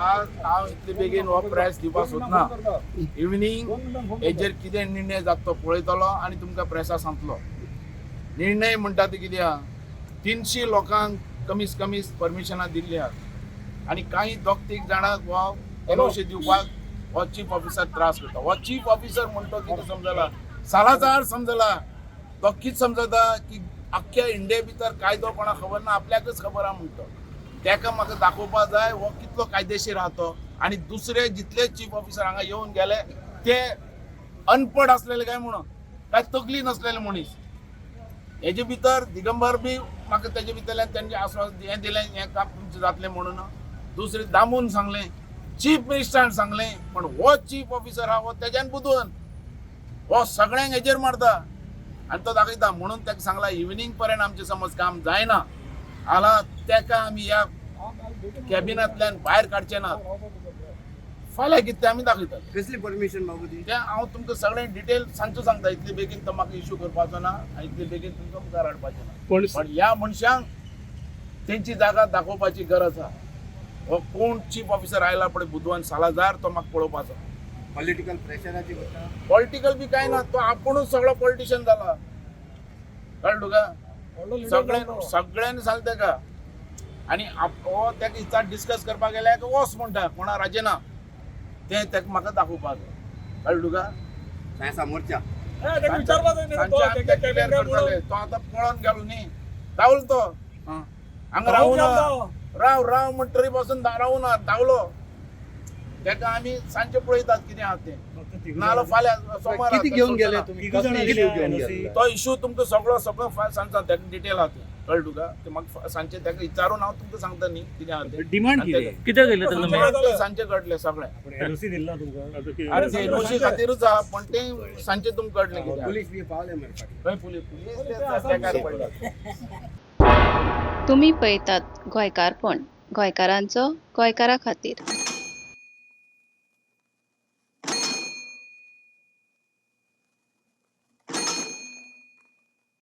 हांव इतले बेगीन हो प्रेस दिवपाक सोदना. इवनींग हेजेर कितें निर्णय जाता तो पळयतलो आनी तुमकां प्रेसा सांगतलो. निर्णय म्हणटा ते कितें आहा, 300 लोकांक कमीत कमी परमिशनां दिल्ली आहा आनी कांय दोग तीग जाणांक हो एनओसी दिवपाक हो चीफ ऑफिसर त्रास करता. हो चीफ ऑफिसर म्हणटा कितें समजला, सालाजार समजला. तो कितें समजता की अख्ख्या इंडिये भितर कायदो कोणाक खबर ना, आपल्याकच खबर आहा म्हणटा. तेका म्हाका दाखोवपा जाय हो कितलो कायदेशीर आहा तो. आनी दुसरे जितले चीफ ऑफिसर हांगा येवन गेले ते अनपड आसलेले काय म्हणून, काय तकली नसलेले मनीस. हेजे भितर दिगंबर बी म्हाका तेजे भितरल्यान तेंचे आस्वास हें दिलें, हें काम तुमचें जातलें म्हणून. दुसरें दामून सांगलें, चीफ मिनिस्टरान सांगलें, पण हो चीफ ऑफिसर आहा हो तेज्यान बुदून हो सगळ्यांक हेजेर मारता आनी तो दाखयता. म्हणून ताका सांगला इवनींग पर्यंत आमचें समज काम जायना आला तेका आमी ह्या कॅबिनांतल्यान भायर काडचे नात. फाल्यां कितें तें आमी दाखयतात. कसली परमिशन बाबू ती? तें हांव तुमकां सगळें डिटेल सांजचो सांगता. इतले बेगीन तो म्हाका इशू करपाचो ना आनी इतले बेगीन तुमकां मुखार हाडपाचें ना. पण पण ह्या मनशांक तेंची जागा दाखोवपाची गरज आहा. हो कोण चीफ ऑफिसर आयला पळय बुदवान सालाजार, तो म्हाका पळोवपाचो. पॉलिटिकल प्रेशराची गोष्ट. पॉलिटिकल बी कांय ना, तो आपुणूच सगळो पॉलिटिशियन जाला. कळ्ळें तुका? सगळ्यां सगळ्यांनी सांगलें तेका. आनी हो तेका इचार डिस्कस करपाक गेल्यार वच म्हणटा कोणा राजेना, तें तेका म्हाका दाखोवपाक जाय. कळ्ळें तुका? काय समोरच्या सांचे आमी ते क्लियर करतले. तो आतां पळोवन गेलो न्ही, धांवलो तो हांगा रावना, राव राव म्हण तरी पासून रावना, धांवलो. तेका आमी सांजचे पळयतात कितें आहा तें, नाजाल्यार फाल्यां सोमारा. किती घेऊन गेले तुम्ही? कसली इश्यू घेऊन गेले? तो इशू तुमकां सगळो सगळो सांगता, तेका डिटेल आहा तें. कळ्ळें तुका? तें म्हाका सांजचे तेका विचारून हांव तुमकां सांगता न्ही कितें आहा तें. डिमांड आनी कितें? तेका- कितें केलें तर तुमी? ते सांजचे कळटलें सगळें. एनओसी दिला तुमकां? आरे ते एनओसी खातीरूच आहा, पण तें सांजचे तुमकां कळटलें कितें आहा. पोलीस बी पावले मरे फाटीं. खंय पुलीस पुलीस ते बेकार पडले. तुमी पळयतात गोंयकारपण, गोंयकारांचो गोंयकारा खातीर.